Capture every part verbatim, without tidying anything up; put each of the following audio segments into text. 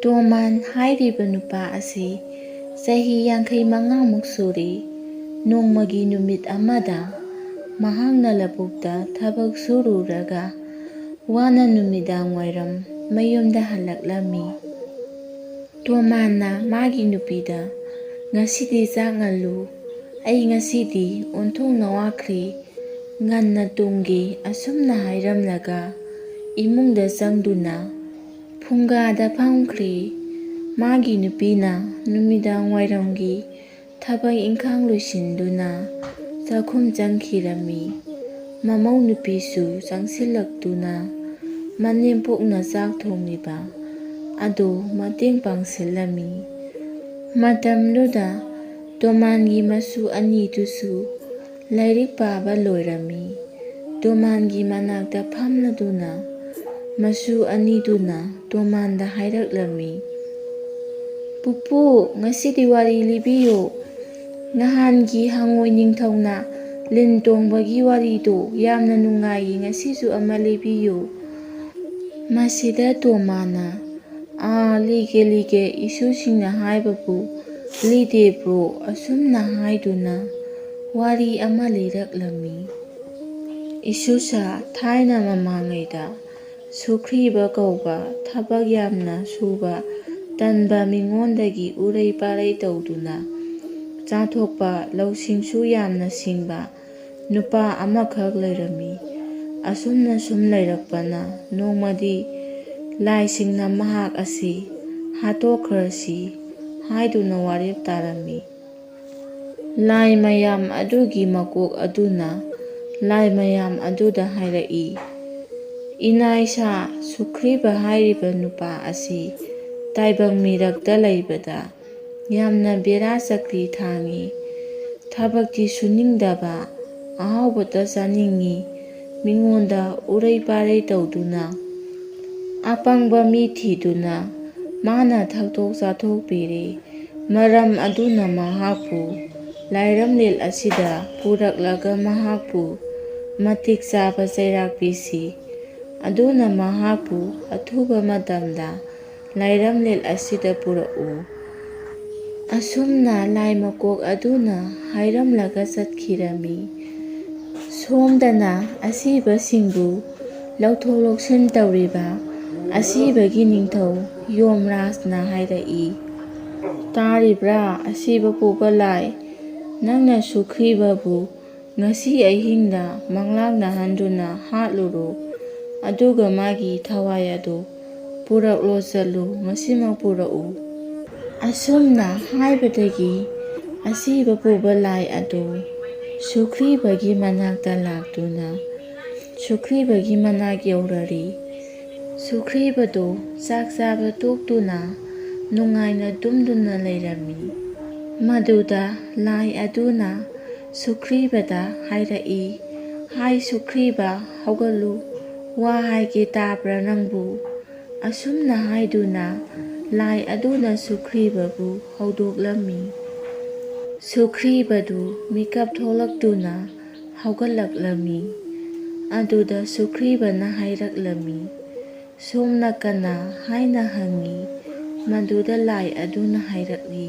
ꯇꯣꯃꯥꯟ ꯍꯥꯏꯔꯤꯕ ꯅꯨꯄꯥ ꯑꯁꯤ ꯆꯍꯤ ꯌꯥꯡꯈꯩ ꯃꯉꯥꯃꯨꯛ ꯁꯨꯔꯤ꯫ ꯅꯣꯡꯃꯒꯤ ꯅꯨꯃꯤꯠ ꯑꯃꯗ ꯃꯍꯥꯛꯅ ꯂꯧꯕꯨꯛꯇ ꯊꯕꯛ ꯁꯨꯔꯨꯔꯒ ꯋꯥꯅ ꯅꯨꯃꯤꯗꯥꯡ ꯋꯥꯏꯔꯝ ꯃꯌꯨꯝꯗ ꯍꯜꯂꯛꯂꯝꯃꯤ꯫ ꯇꯣꯃꯥꯟꯅ ꯃꯥꯒꯤ ꯅꯨꯄꯤꯗ, "ꯉꯁꯤꯗꯤ ꯆꯥꯛ ꯉꯜꯂꯨ, ꯑꯩ ꯉꯁꯤꯗꯤ ꯑꯣꯟꯊꯣꯛꯅ ꯋꯥꯈ꯭ꯔꯦ, ꯉꯟꯅ ꯇꯨꯝꯒꯦ" ꯑꯁꯨꯝꯅ ꯍꯥꯏꯔꯝꯂꯒ ꯏꯃꯨꯡꯗ ꯆꯪꯗꯨꯅ ꯐꯨꯡꯒꯥꯗ ꯐꯝꯈ꯭ꯔꯦ꯫ ꯃꯥꯒꯤ ꯅꯨꯄꯤꯅ ꯅꯨꯃꯤꯗꯥꯡ ꯋꯥꯏꯔꯝꯒꯤ ꯊꯕꯛ ꯏꯪꯈꯥꯡ ꯂꯣꯏꯁꯤꯟꯗꯨꯅ ꯆꯥꯛꯈꯨꯝ ꯆꯪꯈꯤꯔꯝꯃꯤ꯫ ꯃꯃꯧ ꯅꯨꯄꯤꯁꯨ ꯆꯪꯁꯤꯜꯂꯛꯇꯨꯅ ꯃꯅꯦꯝꯄꯣꯛꯅ ꯆꯥꯛ ꯊꯣꯡꯂꯤꯕ ꯑꯗꯨ ꯃꯇꯦꯡ ꯄꯥꯡꯁꯤꯜꯂꯝꯃꯤ꯫ ꯃꯇꯝꯗꯨꯗ ꯇꯣꯃꯥꯟꯒꯤ ꯃꯁꯨ ꯑꯅꯤꯗꯨꯁꯨ ꯂꯥꯏꯔꯤꯛ ꯄꯥꯕ ꯂꯣꯏꯔꯝꯃꯤ꯫ ꯇꯣꯃꯥꯟꯒꯤ ꯃꯅꯥꯛꯇ ꯐꯝꯂꯗꯨꯅ ꯃꯁꯨ ꯑꯅꯤꯗꯨꯅ ꯇꯣꯃꯥꯟꯗ ꯍꯥꯏꯔꯛꯂꯝꯃꯤ, "ꯄꯨꯄꯨ, ꯉꯁꯤꯗꯤ ꯋꯥꯔꯤ ꯂꯤꯕꯤꯌꯨ꯫ ꯅꯍꯥꯟꯒꯤ ꯍꯪꯉꯣꯏ ꯅꯤꯡꯊꯧꯅ ꯂꯤꯟ ꯇꯣꯡꯕꯒꯤ ꯋꯥꯔꯤꯗꯨ ꯌꯥꯝꯅ ꯅꯨꯡꯉꯥꯏꯌꯦ, ꯉꯁꯤꯁꯨ ꯑꯃ ꯂꯤꯕꯤꯌꯨ꯫" ꯃꯁꯤꯗ ꯇꯣꯃꯥꯅ, "ꯑꯥ, ꯂꯤꯒꯦ, ꯂꯤꯒꯦ, ꯏꯁꯨꯁꯤꯡꯅ ꯍꯥꯏꯕꯕꯨ ꯂꯤꯗꯦꯕ꯭ꯔꯣ?" ꯑꯁꯨꯝꯅ ꯍꯥꯏꯗꯨꯅ ꯋꯥꯔꯤ ꯑꯃ ꯂꯤꯔꯛꯂꯝꯃꯤ꯫ ꯏꯁꯨꯁꯥ ꯊꯥꯏꯅ ꯃꯃꯥꯡꯉꯩꯗ ꯁꯨꯈ꯭ꯔꯤꯕ ꯀꯧꯕ ꯊꯕꯛ ꯌꯥꯝꯅ ꯁꯨꯕ ꯇꯟꯕ ꯃꯤꯉꯣꯟꯗꯒꯤ ꯎꯔꯩ ꯄꯥꯔꯩ ꯇꯧꯗꯨꯅ ꯆꯥꯊꯣꯛꯄ, ꯂꯧꯁꯤꯡꯁꯨ ꯌꯥꯝꯅ ꯁꯤꯡꯕ ꯅꯨꯄꯥ ꯑꯃꯈꯛ ꯂꯩꯔꯝꯃꯤ꯫ ꯑꯁꯨꯝꯅ ꯁꯨꯝ ꯂꯩꯔꯛꯄꯅ ꯅꯣꯡꯃꯗꯤ ꯂꯥꯏꯁꯤꯡꯅ ꯃꯍꯥꯛ ꯑꯁꯤ ꯍꯥꯠꯇꯣꯛꯈ꯭ꯔꯁꯤ ꯍꯥꯏꯗꯨꯅ ꯋꯥꯔꯦꯞ ꯇꯥꯔꯝꯃꯤ꯫ ꯂꯥꯏ ꯃꯌꯥꯝ ꯑꯗꯨꯒꯤ ꯃꯀꯣꯛ ꯑꯗꯨꯅ ꯂꯥꯏ ꯃꯌꯥꯝ ꯑꯗꯨꯗ ꯍꯥꯏꯔꯛꯏ, "ꯏꯅꯥꯏꯁꯥ ꯁꯨꯈ꯭ꯔꯤꯕ ꯍꯥꯏꯔꯤꯕ ꯅꯨꯄꯥ ꯑꯁꯤ ꯇꯥꯏꯕꯪ ꯃꯤꯔꯛꯇ ꯂꯩꯕꯗ ꯌꯥꯝꯅ ꯕꯦꯔꯥ ꯆꯀ꯭ꯔꯤ ꯊꯥꯡꯉꯤ꯫ ꯊꯕꯛꯇꯤ ꯁꯨꯅꯤꯡꯗꯕ, ꯑꯍꯥꯎꯕꯇ ꯆꯥꯅꯤꯡꯉꯤ, ꯃꯤꯉꯣꯟꯗ ꯎꯔꯩ ꯄꯥꯔꯩ ꯇꯧꯗꯨꯅ ꯑꯄꯪꯕ ꯃꯤ ꯊꯤꯗꯨꯅ ꯃꯥꯅ ꯊꯛꯇꯣꯛ ꯆꯥꯊꯣꯛꯄꯤꯔꯦ꯫ ꯃꯔꯝ ꯑꯗꯨꯅ ꯃꯍꯥꯛꯄꯨ ꯂꯥꯏꯔꯝꯂꯦꯜ ꯑꯁꯤꯗ ꯄꯨꯔꯛꯂꯒ ꯃꯍꯥꯛꯄꯨ ꯃꯇꯤꯛ ꯆꯥꯕ ꯆꯩꯔꯥꯛ ꯄꯤꯁꯤ꯫ ꯑꯗꯨꯅ ꯃꯍꯥꯛꯄꯨ ꯑꯊꯨꯕ ꯃꯇꯝꯗ ꯂꯥꯏꯔꯝꯂꯦꯠ ꯑꯁꯤꯗ ꯄꯨꯔꯛꯎ꯫ ꯑꯁꯨꯝꯅ ꯂꯥꯏ ꯃꯀꯣꯛ ꯑꯗꯨꯅ ꯍꯥꯏꯔꯝꯂꯒ ꯆꯠꯈꯤꯔꯝꯃꯤ꯫ ꯁꯣꯝꯗꯅ ꯑꯁꯤꯕꯁꯤꯡꯕꯨ ꯂꯧꯊꯣꯛ ꯂꯧꯁꯤꯟ ꯇꯧꯔꯤꯕ ꯑꯁꯤꯕꯒꯤ ꯅꯤꯡꯊꯧ ꯌꯣꯝꯔꯥꯖꯅ ꯍꯥꯏꯔꯛꯏ, "ꯇꯥꯔꯤꯕ꯭ꯔꯥ, ꯑꯁꯤꯕ ꯄꯨꯕ ꯂꯥꯏ? ꯅꯪꯅ ꯁꯨꯈ꯭ꯔꯤꯕꯕꯨ ꯉꯁꯤ ꯑꯍꯤꯡꯗ ꯃꯪꯂꯥꯛꯅꯍꯟꯗꯨꯅ ꯍꯥꯠꯂꯨꯔꯣ, ꯑꯗꯨꯒ ꯃꯥꯒꯤ ꯊꯋꯥꯏ ꯑꯗꯨ ꯄꯨꯔꯛꯂꯣ ꯆꯠꯂꯨ, ꯉꯁꯤꯃꯛ ꯄꯨꯔꯛꯎ"꯫ ꯑꯁꯨꯝꯅ ꯍꯥꯏꯕꯗꯒꯤ ꯑꯁꯤꯕ ꯄꯨꯕ ꯂꯥꯏ ꯑꯗꯨ ꯁꯨꯈ꯭ꯔꯤꯕꯒꯤ ꯃꯅꯥꯛꯇ ꯂꯥꯛꯇꯨꯅ ꯁꯨꯈ꯭ꯔꯤꯕꯒꯤ ꯃꯅꯥꯛ ꯌꯧꯔꯔꯤ꯫ ꯁꯨꯈ꯭ꯔꯤꯕꯗꯨ ꯆꯥꯛ ꯆꯥꯕ ꯇꯣꯛꯇꯨꯅ ꯅꯨꯡꯉꯥꯏꯅ ꯇꯨꯝꯗꯨꯅ ꯂꯩꯔꯝꯃꯤ꯫ ꯃꯗꯨꯗ ꯂꯥꯏ ꯑꯗꯨꯅ ꯁꯨꯈ꯭ꯔꯤꯕꯗ ꯍꯥꯏꯔꯛꯏ, "ꯍꯥꯏ ꯁꯨꯈ꯭ꯔꯤꯕ, ꯍꯧꯒꯠꯂꯨ, ꯋꯥ ꯍꯥꯏꯒꯦ, ꯇꯥꯕ꯭ꯔꯥ ꯅꯪꯕꯨ?" ꯑꯁꯨꯝꯅ ꯍꯥꯏꯗꯨꯅ ꯂꯥꯏ ꯑꯗꯨꯅ ꯁꯨꯈ꯭ꯔꯤꯕꯕꯨ ꯍꯧꯗꯣꯛꯂꯝꯃꯤ꯫ ꯁꯨꯈ꯭ꯔꯤꯕꯗꯨ ꯃꯤꯀꯞ ꯊꯣꯛꯂꯛꯇꯨꯅ ꯍꯧꯒꯠꯂꯛꯂꯝꯃꯤ꯫ ꯑꯗꯨꯗ ꯁꯨꯈ꯭ꯔꯤꯕꯅ ꯍꯥꯏꯔꯛꯂꯝꯃꯤ, "ꯁꯣꯝꯅ ꯀꯅꯥ?" ꯍꯥꯏꯅ ꯍꯪꯉꯤ꯫ ꯃꯗꯨꯗ ꯂꯥꯏ ꯑꯗꯨꯅ ꯍꯥꯏꯔꯛꯂꯤ,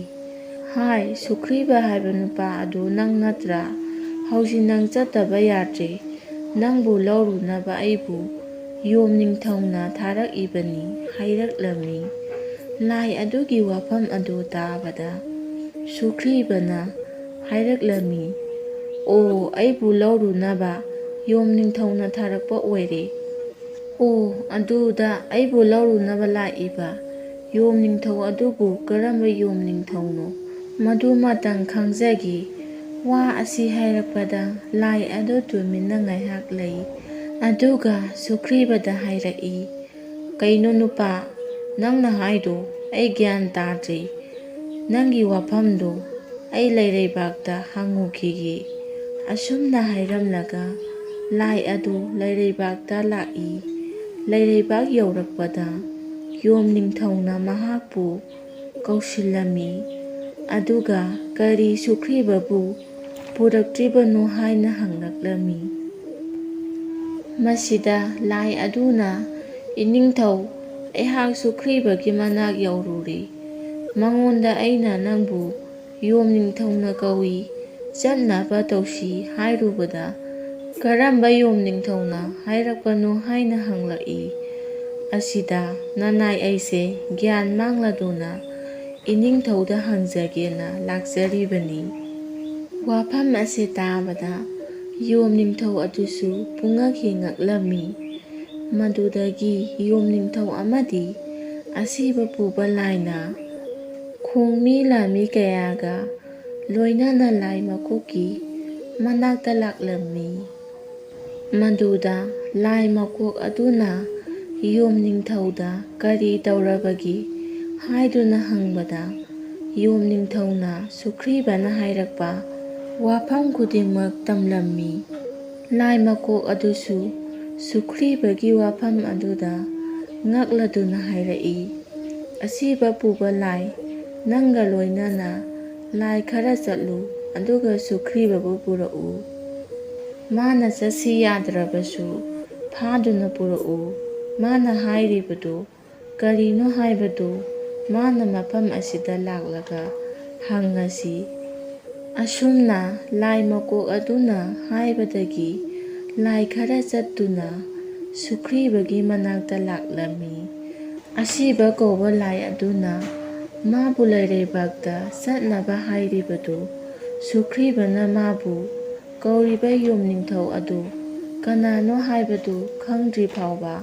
"ꯍꯥꯏ, ꯁꯨꯈ꯭ꯔꯤꯕ ꯍꯥꯏꯕ ꯅꯨꯄꯥ ꯑꯗꯨ ꯅꯪ ꯅꯠꯇ꯭ꯔꯥ? ꯍꯧꯖꯤꯛ ꯅꯪ ꯆꯠꯇꯕ ꯌꯥꯗ꯭ꯔꯦ꯫ ꯅꯪꯕꯨ ꯂꯧꯔꯨꯅꯕ ꯑꯩꯕꯨ ꯌꯣꯝ ꯅꯤꯡꯊꯧꯅ ꯊꯥꯔꯛꯏꯕꯅꯤ" ꯍꯥꯏꯔꯛꯂꯝꯃꯤ꯫ ꯂꯥꯏ ꯑꯗꯨꯒꯤ ꯋꯥꯐꯝ ꯑꯗꯨ ꯇꯥꯕꯗ ꯁꯨꯈ꯭ꯔꯤꯕꯅ ꯍꯥꯏꯔꯛꯂꯝꯃꯤ, "ꯑꯣ, ꯑꯩꯕꯨ ꯂꯧꯔꯨꯅꯕ ꯌꯣꯝ ꯅꯤꯡꯊꯧꯅ ꯊꯥꯔꯛꯄ ꯑꯣꯏꯔꯦ꯫ ꯑꯣ, ꯑꯗꯨꯗ ꯑꯩꯕꯨ ꯂꯧꯔꯨꯅꯕ ꯂꯥꯛꯏꯕ ꯌꯣꯝ ꯅꯤꯡꯊꯧ ꯑꯗꯨꯕꯨ ꯀꯔꯝꯕ ꯌꯣꯝ ꯅꯤꯡꯊꯧꯅꯣ? ꯃꯗꯨꯃꯇꯪ ꯈꯪꯖꯒꯦ"꯫ ꯋꯥ ꯑꯁꯤ ꯍꯥꯏꯔꯛꯄꯗ ꯂꯥꯏ ꯑꯗꯨ ꯇꯨꯃꯤꯟꯅ ꯉꯥꯏꯍꯥꯛ ꯂꯩ꯫ ꯑꯗꯨꯒ ꯁꯨꯈ꯭ꯔꯤꯕꯗ ꯍꯥꯏꯔꯛꯏ, "ꯀꯩꯅꯣ ꯅꯨꯄꯥ, ꯅꯪꯅ ꯍꯥꯏꯗꯣ ꯑꯩ ꯒ꯭ꯌꯥꯟ ꯇꯥꯗ꯭ꯔꯦ꯫ ꯅꯪꯒꯤ ꯋꯥꯐꯝꯗꯣ ꯑꯩ ꯂꯩꯔꯩꯕꯥꯛꯇ ꯍꯪꯉꯨꯈꯤꯒꯦ"꯫ ꯑꯁꯨꯝꯅ ꯍꯥꯏꯔꯝꯂꯒ ꯂꯥꯏ ꯑꯗꯨ ꯂꯩꯔꯩꯕꯥꯛꯇ ꯂꯥꯛꯏ꯫ ꯂꯩꯔꯩꯕꯥꯛ ꯌꯧꯔꯛꯄꯗ ꯌꯣꯝ ꯅꯤꯡꯊꯧꯅ ꯃꯍꯥꯛꯄꯨ ꯀꯧꯁꯤꯜꯂꯝꯃꯤ꯫ ꯑꯗꯨꯒ ꯀꯔꯤ ꯁꯨꯈ꯭ꯔꯤꯕꯕꯨ ꯄꯨꯔꯛꯇ꯭ꯔꯤꯕꯅꯣ ꯍꯥꯏꯅ ꯍꯪꯂꯛꯂꯝꯃꯤ꯫ ꯃꯁꯤꯗ ꯂꯥꯏ ꯑꯗꯨꯅ, "ꯏꯅꯤꯡꯊꯧ, ꯑꯩꯍꯥꯛ ꯁꯨꯈ꯭ꯔꯤꯕꯒꯤ ꯃꯅꯥꯛ ꯌꯧꯔꯨꯔꯦ꯫ ꯃꯉꯣꯟꯗ ꯑꯩꯅ ꯅꯪꯕꯨ ꯌꯣꯝ ꯅꯤꯡꯊꯧꯅ ꯀꯧꯏ, ꯆꯠꯅꯕ ꯇꯧꯁꯤ ꯍꯥꯏꯔꯨꯕꯗ, "ꯀꯔꯝꯕ ꯌꯣꯝ ꯅꯤꯡꯊꯧꯅ ꯍꯥꯏꯔꯛꯄꯅꯣ?" ꯍꯥꯏꯅ ꯍꯪꯂꯛꯏ꯫ ꯑꯁꯤꯗ ꯅꯅꯥꯏ ꯑꯩꯁꯦ ꯒ꯭ꯌꯥꯟ ꯃꯥꯡꯂꯗꯨꯅ ꯏꯅꯤꯡꯊꯧꯗ ꯍꯪꯖꯒꯦꯅ ꯂꯥꯛꯆꯔꯤꯕꯅꯤ꯫ ꯋꯥꯐꯝ ꯑꯁꯤ ꯇꯥꯕꯗ ꯌꯣꯝ ꯅꯤꯡꯊꯧ ꯑꯗꯨꯁꯨ ꯄꯨꯡꯉꯛ ꯍꯦꯛ ꯉꯛꯂꯝꯃꯤ꯫ ꯃꯗꯨꯗꯒꯤ ꯌꯣꯝ ꯅꯤꯡꯊꯧ ꯑꯃꯗꯤ ꯑꯁꯤꯕ ꯄꯨꯕ ꯂꯥꯏꯅ ꯈꯣꯡꯃꯤ ꯂꯥꯃꯤ ꯀꯌꯥꯒ ꯂꯣꯏꯅꯅ ꯂꯥꯏ ꯃꯀꯣꯛꯀꯤ ꯃꯅꯥꯛꯇ ꯂꯥꯛꯂꯝꯃꯤ꯫ ꯃꯗꯨꯗ ꯂꯥꯏ ꯃꯀꯣꯛ ꯑꯗꯨꯅ ꯌꯣꯝ ꯅꯤꯡꯊꯧꯗ ꯀꯔꯤ ꯇꯧꯔꯕꯒꯦ ꯍꯥꯏꯗꯨꯅ ꯍꯪꯕꯗ, ꯌꯣꯝ ꯅꯤꯡꯊꯧꯅ ꯁꯨꯈ꯭ꯔꯤꯕꯅ ꯍꯥꯏꯔꯛꯄ ꯋꯥꯐꯝ ꯈꯨꯗꯤꯡꯃꯛ ꯇꯝꯂꯝꯃꯤ꯫ ꯂꯥꯏ ꯃꯀꯣꯛ ꯑꯗꯨꯁꯨ ꯁꯨꯈ꯭ꯔꯤꯕꯒꯤ ꯋꯥꯐꯝ ꯑꯗꯨꯗ ꯉꯛꯂꯗꯨꯅ ꯍꯥꯏꯔꯛꯏ, "ꯑꯁꯤꯕ ꯄꯨꯕ ꯂꯥꯏ, ꯅꯪꯒ ꯂꯣꯏꯅꯅ ꯂꯥꯏ ꯈꯔ ꯆꯠꯂꯨ, ꯑꯗꯨꯒ ꯁꯨꯈ꯭ꯔꯤꯕꯕꯨ ꯄꯨꯔꯛꯎ꯫ ꯃꯥꯅ ꯆꯠꯁꯤ ꯌꯥꯗ꯭ꯔꯕꯁꯨ ꯐꯥꯗꯨꯅ ꯄꯨꯔꯛꯎ꯫ ꯃꯥꯅ ꯍꯥꯏꯔꯤꯕꯗꯨ ꯀꯔꯤꯅꯣ ꯍꯥꯏꯕꯗꯨ ꯃꯥꯅ ꯃꯐꯝ ꯑꯁꯤꯗ ꯂꯥꯛꯂꯒ ꯍꯪꯉꯁꯤ꯫" ꯑꯁꯨꯝꯅ ꯂꯥꯏ ꯃꯀꯣꯛ ꯑꯗꯨꯅ ꯍꯥꯏꯕꯗꯒꯤ ꯂꯥꯏ ꯈꯔ ꯆꯠꯇꯨꯅ ꯁꯨꯈ꯭ꯔꯤꯕꯒꯤ ꯃꯅꯥꯛꯇ ꯂꯥꯛꯂꯝꯃꯤ꯫ ꯑꯁꯤꯕ ꯀꯧꯕ ꯂꯥꯏ ꯑꯗꯨꯅ ꯃꯥꯕꯨ ꯂꯥꯏꯔꯩꯕꯥꯛꯇ ꯆꯠꯅꯕ ꯍꯥꯏꯔꯤꯕꯗꯨ ꯁꯨꯈ꯭ꯔꯤꯕꯅ ꯃꯥꯕꯨ ꯀꯧꯔꯤꯕ ꯌꯣꯝ ꯅꯤꯡꯊꯧ ꯑꯗꯨ ꯀꯅꯥꯅꯣ ꯍꯥꯏꯕꯗꯨ ꯈꯪꯗ꯭ꯔꯤ ꯐꯥꯎꯕ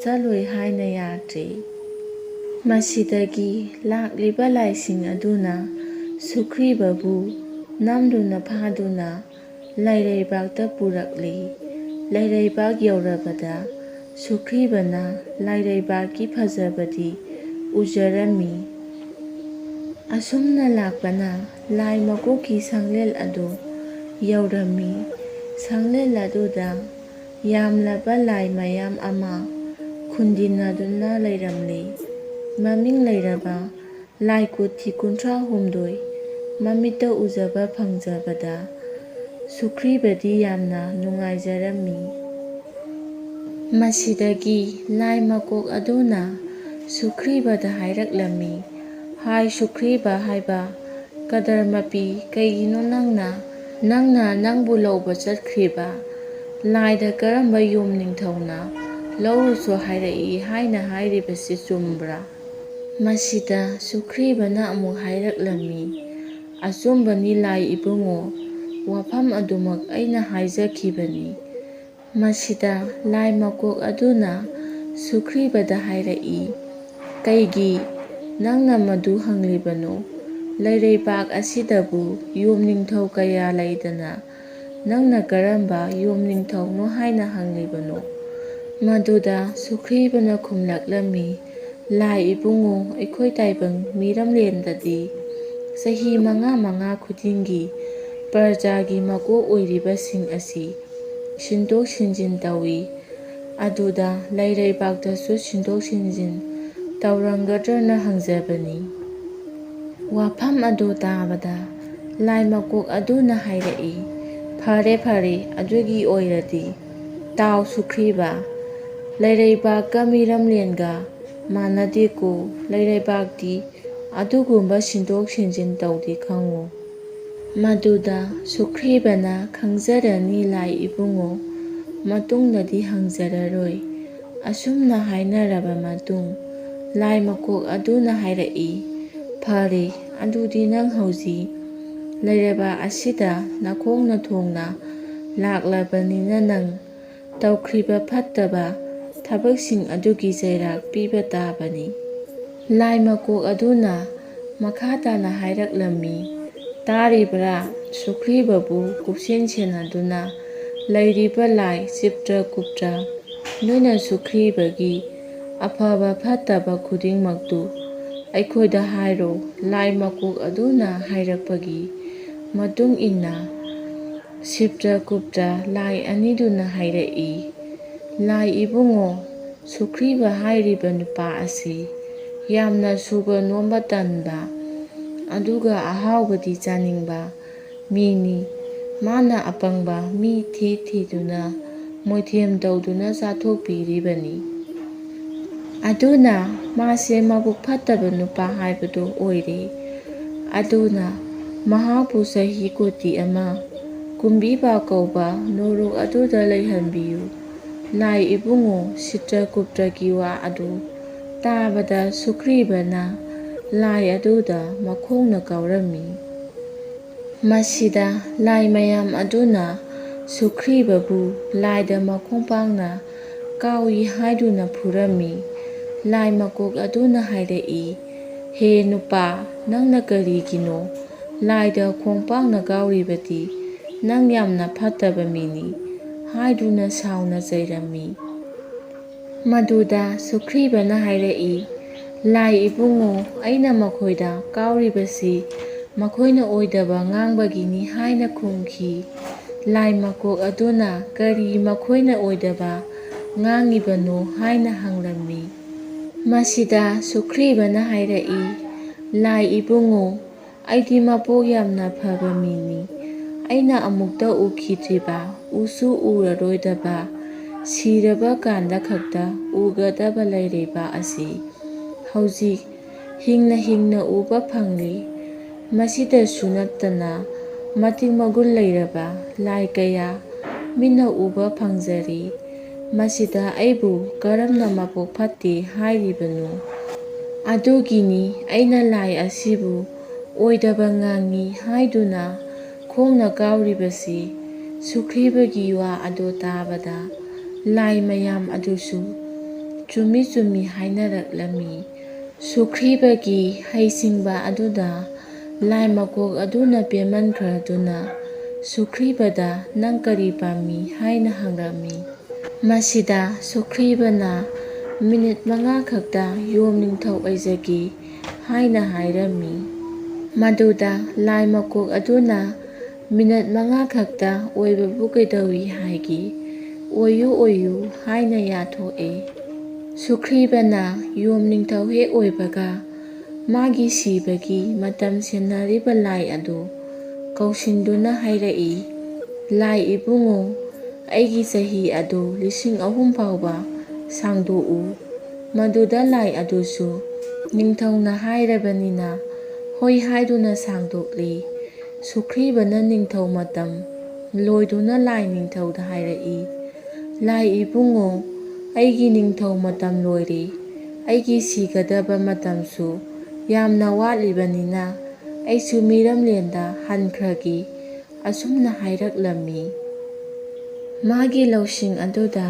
ꯆꯠꯂꯣꯏ ꯍꯥꯏꯅ ꯌꯥꯗ꯭ꯔꯦ꯫ ꯃꯁꯤꯗꯒꯤ ꯂꯥꯛꯂꯤꯕ ꯂꯥꯏꯁꯤꯡ ꯑꯗꯨꯅ ꯁꯨꯈ꯭ꯔꯤꯕꯕꯨ ꯅꯝꯗꯨꯅ ꯐꯥꯗꯨꯅ ꯂꯥꯏꯔꯩꯕꯥꯛꯇ ꯄꯨꯔꯛꯂꯤ꯫ ꯂꯥꯏꯔꯩꯕꯥꯛ ꯌꯧꯔꯕꯗ ꯁꯨꯈ꯭ꯔꯤꯕꯅ ꯂꯥꯏꯔꯩꯕꯥꯛꯀꯤ ꯐꯖꯕꯗꯤ ꯎꯖꯔꯝꯃꯤ꯫ ꯑꯁꯨꯝꯅ ꯂꯥꯛꯄꯅ ꯂꯥꯏ ꯃꯀꯣꯛꯀꯤ ꯁꯪꯂꯦꯟ ꯑꯗꯨ ꯌꯧꯔꯝꯃꯤ꯫ ꯁꯪꯂꯦꯟ ꯑꯗꯨꯗ ꯌꯥꯝꯂꯕ ꯂꯥꯏ ꯃꯌꯥꯝ ꯑꯃ ꯈꯨꯟꯗꯤꯟꯅꯗꯨꯅ ꯂꯩꯔꯝꯂꯤ꯫ ꯃꯃꯤꯡ ꯂꯩꯔꯕ ꯂꯥꯏ ꯀꯣꯊꯤ ꯀꯨꯟꯊ꯭ꯔꯥ ꯍꯨꯝꯗꯣꯏ ꯃꯃꯤꯠꯇ ꯎꯖꯕ ꯐꯪꯖꯕꯗ ꯁꯨꯈ꯭ꯔꯤꯕꯗꯤ ꯌꯥꯝꯅ ꯅꯨꯡꯉꯥꯏꯖꯔꯝꯃꯤ꯫ ꯃꯁꯤꯗꯒꯤ ꯂꯥꯏ ꯃꯀꯣꯛ ꯑꯗꯨꯅ ꯁꯨꯈ꯭ꯔꯤꯕꯗ ꯍꯥꯏꯔꯛꯂꯝꯃꯤ, "ꯍꯥꯏ ꯁꯨꯈ꯭ꯔꯤꯕ ꯍꯥꯏꯕ ꯀꯗꯔ ꯃꯄꯤ, ꯀꯩꯒꯤꯅꯣ ꯅꯪꯅ, ꯅꯪꯅ ꯅꯪꯕꯨ ꯂꯧꯕ ꯆꯠꯈ꯭ꯔꯤꯕ ꯂꯥꯏꯗ ꯀꯔꯝꯕ ꯌꯣꯝ ꯅꯤꯡꯊꯧꯅ ꯂꯧꯔꯨꯁꯨ ꯍꯥꯏꯔꯛꯏ ꯍꯥꯏꯅ ꯍꯥꯏꯔꯤꯕꯁꯤ ꯆꯨꯝꯕ꯭ꯔꯥ?" ꯃꯁꯤꯗ ꯁꯨꯈ꯭ꯔꯤꯕꯅ ꯑꯃꯨꯛ ꯍꯥꯏꯔꯛꯂꯝꯃꯤ, "ꯑꯆꯨꯝꯕꯅꯤ ꯂꯥꯏ ꯏꯕꯨꯡꯉꯣ, ꯋꯥꯐꯝ ꯑꯗꯨꯃꯛ ꯑꯩꯅ ꯍꯥꯏꯖꯈꯤꯕꯅꯤ꯫" ꯃꯁꯤꯗ ꯂꯥꯏ ꯃꯀꯣꯛ ꯑꯗꯨꯅ ꯁꯨꯈ꯭ꯔꯤꯕꯗ ꯍꯥꯏꯔꯛꯏ, "ꯀꯩꯒꯤ ꯅꯪꯅ ꯃꯗꯨ ꯍꯪꯂꯤꯕꯅꯣ? ꯂꯩꯔꯩꯕꯥꯛ ꯑꯁꯤꯗꯕꯨ ꯌꯣꯝ ꯅꯤꯡꯊꯧ ꯀꯌꯥ ꯂꯩꯗꯅ ꯅꯪꯅ ꯀꯔꯝꯕ ꯌꯣꯝ ꯅꯤꯡꯊꯧꯅꯣ ꯍꯥꯏꯅ ꯍꯪꯂꯤꯕꯅꯣ?" ꯃꯗꯨꯗ ꯁꯨꯈ꯭ꯔꯤꯕꯅ ꯈꯨꯝꯂꯛꯂꯝꯃꯤ, "ꯂꯥꯏ ꯏꯕꯨꯡꯉꯣ, ꯑꯩꯈꯣꯏ ꯇꯥꯏꯕꯪ ꯃꯤꯔꯝꯂꯦꯟꯗꯗꯤ ꯆꯍꯤ ꯃꯉꯥ ꯃꯉꯥ ꯈꯨꯗꯤꯡꯒꯤ ꯄ꯭ꯔꯖꯥꯒꯤ ꯃꯀꯣꯛ ꯑꯣꯏꯔꯤꯕꯁꯤꯡ ꯑꯁꯤ ꯁꯤꯟꯗꯣꯛ ꯁꯤꯟꯖꯤꯟ ꯇꯧꯏ꯫ ꯑꯗꯨꯗ ꯂꯩꯔꯩꯕꯥꯛꯇꯁꯨ ꯁꯤꯟꯗꯣꯛ ꯁꯤꯟꯖꯤꯟ ꯇꯧꯔꯝꯒꯗ꯭ꯔꯅ ꯍꯪꯖꯕꯅꯤ꯫" ꯋꯥꯐꯝ ꯑꯗꯨ ꯇꯥꯕꯗ ꯂꯥꯏ ꯃꯀꯣꯛ ꯑꯗꯨꯅ ꯍꯥꯏꯔꯛꯏ, "ꯐꯔꯦ, ꯐꯔꯦ, ꯑꯗꯨꯒꯤ ꯑꯣꯏꯔꯗꯤ ꯇꯥꯎ ꯁꯨꯈ꯭ꯔꯤꯕ, ꯂꯩꯔꯩꯕꯥꯛꯀ ꯃꯤꯔꯝꯂꯦꯟꯒ ꯃꯥꯟꯅꯗꯦꯀꯣ꯫ ꯂꯩꯔꯩꯕꯥꯛꯇꯤ ꯑꯗꯨꯒꯨꯝꯕ ꯁꯤꯟꯗꯣꯛ ꯁꯤꯟꯖꯤꯟ ꯇꯧꯗꯦ ꯈꯪꯉꯨ꯫" ꯃꯗꯨꯗ ꯁꯨꯈ꯭ꯔꯤꯕꯅ, "ꯈꯪꯖꯔꯅꯤ ꯂꯥꯏ ꯏꯕꯨꯡꯉꯣ, ꯃꯇꯨꯡꯗꯗꯤ ꯍꯪꯖꯔꯔꯣꯏ꯫" ꯑꯁꯨꯝꯅ ꯍꯥꯏꯅꯔꯕ ꯃꯇꯨꯡ ꯂꯥꯏ ꯃꯀꯣꯛ ꯑꯗꯨꯅ ꯍꯥꯏꯔꯛꯏ, "ꯐꯔꯦ, ꯑꯗꯨꯗꯤ ꯅꯪ ꯍꯧꯖꯤꯛ ꯂꯩꯔꯩꯕꯥꯛ ꯑꯁꯤꯗ ꯅꯈꯣꯡꯅ ꯊꯣꯡꯅ ꯂꯥꯛꯂꯕꯅꯤꯅ ꯅꯪ ꯇꯧꯈ꯭ꯔꯤꯕ ꯐꯠꯇꯕ ꯊꯕꯛꯁꯤꯡ ꯑꯗꯨꯒꯤ ꯆꯩꯔꯥꯛ ꯄꯤꯕ ꯇꯥꯕꯅꯤ꯫" ꯂꯥꯏ ꯃꯀꯣꯛ ꯑꯗꯨꯅ ꯃꯈꯥ ꯇꯥꯅ ꯍꯥꯏꯔꯛꯂꯝꯃꯤ, "ꯇꯥꯔꯤꯕ꯭ꯔꯥ? ꯁꯨꯈ꯭ꯔꯤꯕꯕꯨ ꯀꯨꯞꯁꯦꯟ ꯁꯦꯟꯅꯗꯨꯅ ꯂꯩꯔꯤꯕ ꯂꯥꯏ ꯆꯤꯞꯇ꯭ꯔ ꯀꯨꯞꯇ꯭ꯔ ꯅꯣꯏꯅ ꯁꯨꯈ꯭ꯔꯤꯕꯒꯤ ꯑꯐꯕ ꯐꯠꯇꯕ ꯈꯨꯗꯤꯡꯃꯛꯇꯨ ꯑꯩꯈꯣꯏꯗ ꯍꯥꯏꯔꯣ꯫" ꯂꯥꯏ ꯃꯀꯣꯛ ꯑꯗꯨꯅ ꯍꯥꯏꯔꯛꯄꯒꯤ ꯃꯇꯨꯡ ꯏꯟꯅ ꯁꯤꯞꯇ꯭ꯔ ꯀꯨꯞꯇ꯭ꯔ ꯂꯥꯏ ꯑꯅꯤꯗꯨꯅ ꯍꯥꯏꯔꯛꯏ, "ꯂꯥꯏ ꯏꯕꯨꯡꯉꯣ, ꯁꯨꯈ꯭ꯔꯤꯕ ꯍꯥꯏꯔꯤꯕ ꯅꯨꯄꯥ ꯑꯁꯤ ꯌꯥꯝꯅ ꯁꯨꯕ ꯅꯣꯝꯕ ꯇꯟꯕ, ꯑꯗꯨꯒ ꯑꯍꯥꯎꯕꯗꯤ ꯆꯥꯅꯤꯡꯕ ꯃꯤꯅꯤ꯫ ꯃꯥꯅ ꯑꯄꯪꯕ ꯃꯤ ꯊꯤ ꯊꯤꯗꯨꯅ ꯃꯣꯏꯊꯦꯝ ꯇꯧꯗꯨꯅ ꯆꯥꯊꯣꯛꯄꯤꯔꯤꯕꯅꯤ꯫ ꯑꯗꯨꯅ ꯃꯥꯁꯦ ꯃꯕꯨꯛ ꯐꯠꯇꯕ ꯅꯨꯄꯥ ꯍꯥꯏꯕꯗꯨ ꯑꯣꯏꯔꯦ꯫ ꯑꯗꯨꯅ ꯃꯍꯥꯛꯄꯨ ꯆꯍꯤ ꯀꯣꯇꯤ ꯑꯃ ꯀꯨꯝꯕꯤꯕ ꯀꯧꯕ ꯅꯣꯔꯣꯛ ꯑꯗꯨꯗ ꯂꯩꯍꯟꯕꯤꯌꯨ꯫ ꯂꯥꯏ ꯏꯕꯨꯡꯉꯣ ꯁꯤꯇ꯭ꯔꯒꯨꯞꯇꯒꯤ ꯋꯥ ꯑꯗꯨ ꯇꯥꯕꯗ ꯁꯨꯈ꯭ꯔꯤꯕꯅ ꯂꯥꯏ ꯑꯗꯨꯗ ꯃꯈꯣꯡꯅ ꯀꯥꯎꯔꯝꯃꯤ꯫ ꯃꯁꯤꯗ ꯂꯥꯏ ꯃꯌꯥꯝ ꯑꯗꯨꯅ ꯁꯨꯈ꯭ꯔꯤꯕꯕꯨ ꯂꯥꯏꯗ ꯃꯈꯣꯡ ꯄꯥꯡꯅ ꯀꯥꯎꯏ ꯍꯥꯏꯗꯨꯅ ꯐꯨꯔꯝꯃꯤ꯫ ꯂꯥꯏ ꯃꯀꯣꯛ ꯑꯗꯨꯅ ꯍꯥꯏꯔꯛꯏ, "ꯍꯦ ꯅꯨꯄꯥ, ꯅꯪꯅ ꯀꯔꯤꯒꯤꯅꯣ ꯂꯥꯏꯗ ꯈꯣꯡꯄꯥꯛꯅ ꯀꯥꯎꯔꯤꯕꯗꯤ? ꯅꯪ ꯌꯥꯝꯅ ꯐꯠꯇꯕ ꯃꯤꯅꯤ" ꯍꯥꯏꯗꯨꯅ ꯁꯥꯎꯅ ꯆꯩꯔꯝꯃꯤ꯫ ꯃꯗꯨꯗ ꯁꯨꯈ꯭ꯔꯤꯕꯅ ꯍꯥꯏꯔꯛꯏ, "ꯂꯥꯏ ꯏꯕꯨꯡꯉꯣ, ꯑꯩꯅ ꯃꯈꯣꯏꯗ ꯀꯥꯎꯔꯤꯕꯁꯤ ꯃꯈꯣꯏꯅ ꯑꯣꯏꯗꯕ ꯉꯥꯡꯕꯒꯤꯅꯤ" ꯍꯥꯏꯅ ꯈꯨꯝꯈꯤ꯫ ꯂꯥꯏ ꯃꯀꯣꯛ ꯑꯗꯨꯅ, "ꯀꯔꯤ ꯃꯈꯣꯏꯅ ꯑꯣꯏꯗꯕ ꯉꯥꯡꯉꯤꯕꯅꯣ?" ꯍꯥꯏꯅ ꯍꯪꯂꯝꯃꯤ꯫ ꯃꯁꯤꯗ ꯁꯨꯈ꯭ꯔꯤꯕꯅ ꯍꯥꯏꯔꯛꯏ, "ꯂꯥꯏ ꯏꯕꯨꯡꯉꯣ, ꯑꯩꯗꯤ ꯃꯄꯣꯛ ꯌꯥꯝꯅ ꯐꯕ ꯃꯤꯅꯤ꯫ ꯑꯩꯅ ꯑꯃꯨꯛꯇ ꯎꯈꯤꯗ꯭ꯔꯤꯕ, ꯎꯁꯨ ꯎꯔꯔꯣꯏꯗꯕ, ꯁꯤꯔꯕ ꯀꯥꯟꯗ ꯈꯛꯇ ꯎꯒꯗꯕ ꯂꯩꯔꯩꯕꯥꯛ ꯑꯁꯤ ꯍꯧꯖꯤꯛ ꯍꯤꯡꯅ ꯍꯤꯡꯅ ꯎꯕ ꯐꯪꯂꯤ꯫ ꯃꯁꯤꯗꯁꯨ ꯅꯠꯇꯅ ꯃꯇꯤꯛ ꯃꯒꯨꯟ ꯂꯩꯔꯕ ꯂꯥꯏ ꯀꯌꯥ ꯃꯤꯠꯅ ꯎꯕ ꯐꯪꯖꯔꯤ꯫ ꯃꯁꯤꯗ ꯑꯩꯕꯨ ꯀꯔꯝꯅ ꯃꯄꯣꯛ ꯐꯠꯇꯦ ꯍꯥꯏꯔꯤꯕꯅꯣ? ꯑꯗꯨꯒꯤꯅꯤ ꯑꯩꯅ ꯂꯥꯏ ꯑꯁꯤꯕꯨ ꯑꯣꯏꯗꯕ ꯉꯥꯡꯉꯤ ꯍꯥꯏꯗꯨꯅ ꯈꯣꯡꯅ ꯀꯥꯎꯔꯤꯕꯁꯤ꯫" ꯁꯨꯈ꯭ꯔꯤꯕꯒꯤ ꯋꯥ ꯑꯗꯨ ꯇꯥꯕꯗ ꯂꯥꯏ ꯃꯌꯥꯝ ꯑꯗꯨꯁꯨ ꯆꯨꯝꯃꯤ ꯆꯨꯝꯃꯤ ꯍꯥꯏꯅꯔꯛꯂꯝꯃꯤ꯫ ꯁꯨꯈ꯭ꯔꯤꯕꯒꯤ ꯍꯩꯁꯤꯡꯕ ꯑꯗꯨꯗ ꯂꯥꯏ ꯃꯀꯣꯛ ꯑꯗꯨꯅ ꯄꯦꯟꯃꯟꯈ꯭ꯔꯗꯨꯅ ꯁꯨꯈ꯭ꯔꯤꯕꯗ, "ꯅꯪ ꯀꯔꯤ ꯄꯥꯝꯃꯤ?" ꯍꯥꯏꯅ ꯍꯪꯂꯝꯃꯤ꯫ ꯃꯁꯤꯗ ꯁꯨꯈ꯭ꯔꯤꯕꯅ, "ꯃꯤꯅꯤꯠ ꯃꯉꯥ ꯈꯛꯇ ꯌꯣꯝ ꯅꯤꯡꯊꯧ ꯑꯣꯏꯖꯒꯦ" ꯍꯥꯏꯅ ꯍꯥꯏꯔꯝꯃꯤ꯫ ꯃꯗꯨꯗ ꯂꯥꯏ ꯃꯀꯣꯛ ꯑꯗꯨꯅ, "ꯃꯤꯅꯠ ꯃꯉꯥ ꯈꯛꯇ ꯑꯣꯏꯕꯕꯨ ꯀꯩꯗꯧꯏ ꯍꯥꯏꯒꯦ? ꯑꯣꯏꯌꯨ, ꯑꯣꯏꯌꯨ" ꯍꯥꯏꯅ ꯌꯥꯊꯣꯛꯑꯦ꯫ ꯁꯨꯈ꯭ꯔꯤꯕꯅ ꯌꯣꯝ ꯅꯤꯡꯊꯧ ꯍꯦꯛ ꯑꯣꯏꯕꯒ ꯃꯥꯒꯤ ꯁꯤꯕꯒꯤ ꯃꯇꯝ ꯁꯦꯟꯅꯔꯤꯕ ꯂꯥꯏ ꯑꯗꯨ ꯀꯧꯁꯤꯟꯗꯨꯅ ꯍꯥꯏꯔꯛꯏ, "ꯂꯥꯏ ꯏꯕꯨꯡꯉꯣ, ꯑꯩꯒꯤ ꯆꯍꯤ ꯑꯗꯨ ꯂꯤꯁꯤꯡ ꯑꯍꯨꯝ ꯐꯥꯎꯕ ꯁꯥꯡꯗꯣꯛꯎ꯫ ꯃꯗꯨꯗ ꯂꯥꯏ ꯑꯗꯨꯁꯨ ꯅꯤꯡꯊꯧꯅ ꯍꯥꯏꯔꯕꯅꯤꯅ ꯍꯣꯏ ꯍꯥꯏꯗꯨꯅ ꯁꯥꯡꯗꯣꯛꯂꯤ꯫ ꯁꯨꯈ꯭ꯔꯤꯕꯅ ꯅꯤꯡꯊꯧ ꯃꯇꯝ ꯂꯣꯏꯗꯨꯅ ꯂꯥꯏ ꯅꯤꯡꯊꯧꯗ ꯍꯥꯏꯔꯛꯏ, "ꯂꯥꯏ ꯏꯕꯨꯡꯉꯣ, ꯑꯩꯒꯤ ꯅꯤꯡꯊꯧ ꯃꯇꯝ ꯂꯣꯏꯔꯦ꯫ ꯑꯩꯒꯤ ꯁꯤꯒꯗꯕ ꯃꯇꯝꯁꯨ ꯌꯥꯝꯅ ꯋꯥꯠꯂꯤꯕꯅꯤꯅ ꯑꯩꯁꯨ ꯃꯤꯔꯝꯂꯦꯟꯗ ꯍꯟꯈ꯭ꯔꯒꯦ," ꯑꯁꯨꯝꯅ ꯍꯥꯏꯔꯛꯂꯝꯃꯤ꯫ ꯃꯥꯒꯤ ꯂꯧꯁꯤꯡ ꯑꯗꯨꯗ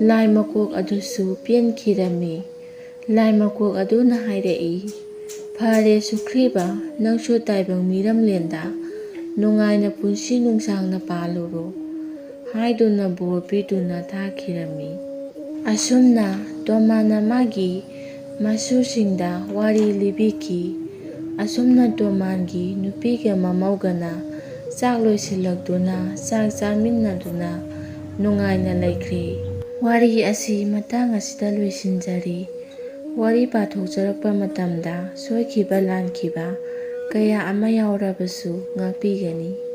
ꯂꯥꯏ ꯃꯀꯣꯛ ꯑꯗꯨꯁꯨ ꯄꯦꯟꯈꯤꯔꯝꯃꯤ꯫ ꯂꯥꯏ ꯃꯀꯣꯛ ꯑꯗꯨꯅ ꯍꯥꯏꯔꯛꯏ, "ꯐꯔꯦ ꯁꯨꯈ꯭ꯔꯤꯕ, ꯅꯪꯁꯨ ꯇꯥꯏꯕꯪ ꯃꯤꯔꯝꯂꯦꯟꯗ ꯅꯨꯡꯉꯥꯏꯅ ꯄꯨꯟꯁꯤ ꯅꯨꯡꯁꯥꯡꯅ ꯄꯥꯜꯂꯨꯔꯣ" ꯍꯥꯏꯗꯨꯅ ꯕꯣꯔ ꯄꯤꯗꯨꯅ ꯊꯥꯈꯤꯔꯝꯃꯤ꯫ ꯑꯁꯨꯝꯅ ꯇꯣꯃꯥꯟꯅ ꯃꯥꯒꯤ ꯃꯁꯨꯁꯤꯡꯗ ꯋꯥꯔꯤ ꯂꯤꯕꯤꯈꯤ꯫ ꯑꯁꯨꯝꯅ ꯇꯣꯃꯥꯟꯒꯤ ꯅꯨꯄꯤꯒ ꯃꯃꯧꯒꯅ ꯆꯥꯛ ꯂꯣꯏꯁꯤꯜꯂꯛꯇꯨꯅ ꯆꯥꯛ ꯆꯥꯃꯤꯟꯅꯗꯨꯅ ꯅꯨꯡꯉꯥꯏꯅ ꯂꯩꯈ꯭ꯔꯦ꯫ ꯋꯥꯔꯤ ꯑꯁꯤ ꯃꯇꯥꯡ ꯑꯁꯤꯗ ꯂꯣꯏꯁꯤꯟꯖꯔꯤ꯫ ꯋꯥꯔꯤ ꯄꯥꯊꯣꯛꯆꯔꯛꯄ ꯃꯇꯝꯗ ꯁꯣꯏꯈꯤꯕ ꯂꯥꯟꯈꯤꯕ ꯀꯌꯥ ꯑꯃ ꯌꯥꯎꯔꯕꯁꯨ ꯉꯥꯛꯄꯤꯒꯅꯤ꯫